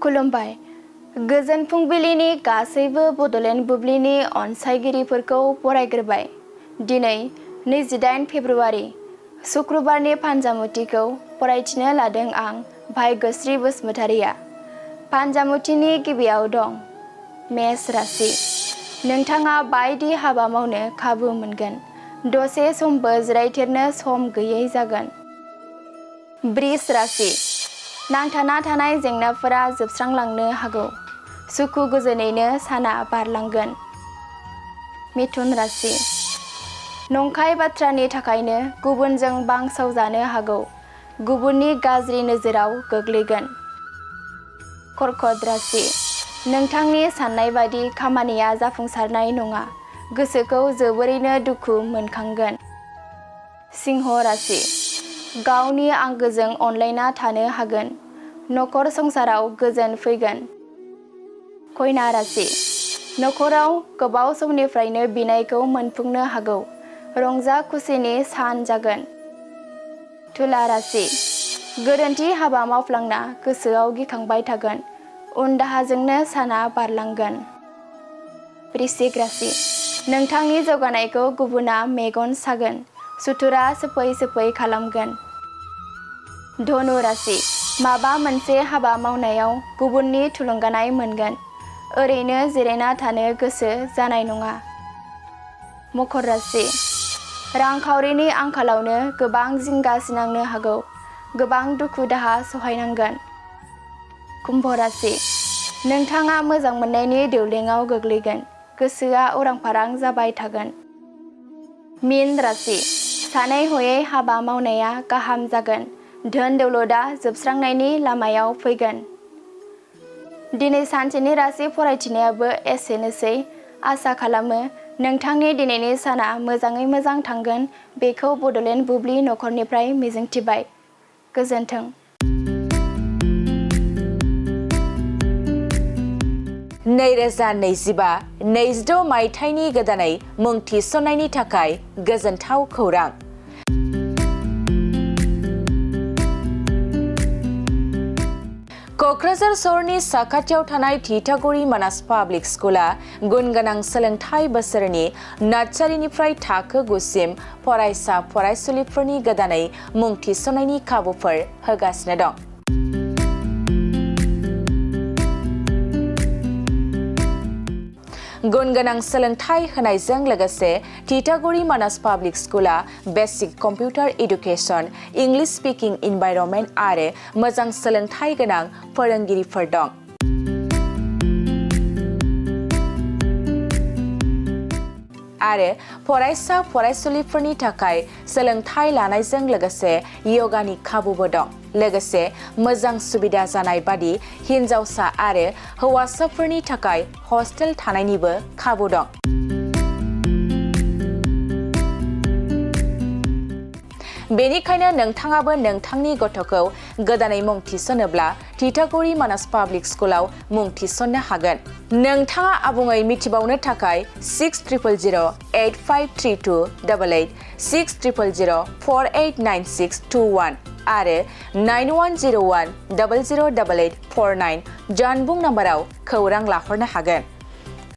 खुलुमबाय। गोजोन फुंबिलिनि गासैबो बड'लेण्ड बुब्लिनि अनसायगिरिफोरखौ बरायग्रोबाय। दिनै 28 फेब्रुवारि शुक्रबारनि फान्जामुथिखौ फरायथिनो लादों आं भाग्यश्री बसुमतारिया। फान्जामुथिनि गिबियाव दं मेष राशि। नोंथाङा बायदि हाबा मावनो खाबु मोनगोन। दसे समबो जिरायथेरनो सम गैयै जागोन। वृष राशि। नांथाना थानाय जेंनाफोरा जोबस्रांलांनो हागौ। सुखु गोजोनैनो साना बारलांगोन। मिथुन राशि। नंखाय बाथ्रानि थाखायनो गुबुनजों बांसावजानो हागौ। गुबुननि गाज्रि नोजोराव गोग्लैगोन। कर्कट राशि। नोंथांनि साननाय बादि खामानिया जाफुंसारनाय नङा। गोसोखौ जोबोरैनो दुखु मोनखांगोन। सिंह राशि। गावनि आंगोजों अनलायना थानो हागोन। नखर संसाराव गोजोन फैगोन। कन्या राशि। नखराव गोबाव समनिफ्रायनो बिनायखौ मोनफुंनो हागौ। रंजा खुसिनि सान जागोन। तुला राशि। गोरोन्थि हाबा मावफ्लांना गोसोआव गिखांबाय थागोन। उन दाहाजोंनो साना बारलांगोन। वृश्चिक राशि। नोंथांनि जौगानायखौ गुबुना मेगन सागोन। सुथुरा सोफै सोफै खालामगोन। धनु राशि। माबा मोनसे हाबा मावनायाव गुबुननि थुलुंगानाय मोनगोन। ओरैनो जिरायना थानो गोसो जानाय नङा। मकर राशि। रांखावरिनि आंखालावनो गोबां जिंगा सिनांनो हागौ। गोबां दुखु दाहा सहायनांगोन। कुम्भ राशि। नोंथाङा मोजां मोननायनि देवलेङाव गोग्लैगोन। गोसोआ उरां फारां जाबाय थागोन। मीन राशि। सानै हयै हाबा मावनाया गाहाम जागोन। धोन दौलतआ जोबस्रांनायनि लामायाव फैगोन। दिनै सानसेनि राशि फरायथिनायाबो एसेनोसै। आसा खालामो नोंथांनि दिनैनि साना मोजाङै मोजां थांगोन। बेखौ बड'लेण्ड बुब्लि नखरनिफ्राय मिजिंथिबाय। गोजोन्थों। 2025-26 मायथाइनि गोदानै मुं थिसननायनि थाखाय गोजोनथाव खौरां। क'क्राझार सहरनि साखाथियाव थानाय थिथागुरि मानास पाब्लिक स्कुला गुन गोनां सोलोंथाइ बोसोरनि नार्सारिनिफ्राय थाखो 9 सिम फरायसा फरायसुलिफोरनि गोदानै मुं थिसननायनि खाबुफोर होगासिनो दं। गुन गोनां सोलोंथाइ होनायजों लोगोसे थिथागुरि मानास पाब्लिक स्कुला basic computer education, English speaking environment आरो मोजां सोलोंथाइ गोनां फोरोंगिरिफोर दं। आरो फरायसा फरायसुलिफोरनि थाखाय सोलोंथाइ लानायजों लोगोसे यगानि खाबुबो दं। लोगोसे मोजां सुबिदा जानाय बादि हिन्जावसा आरो हौवासाफोरनि थाखाय हस्टेल थानायनिबो खाबु दं। बेनिखायनो नोंथाङाबो नोंथांनि गथ'खौ गोदानै मुं थिसनोब्ला थिथागुरि मानास पाब्लिक स्कुलाव मुं थिसननो हागोन। नोंथाङा आबुङै मिथिबावनो थाखाय 6000853288 6000489621 आरो 9101008849 जानबुं नाम्बाराव खौरां लाहरनो हागोन।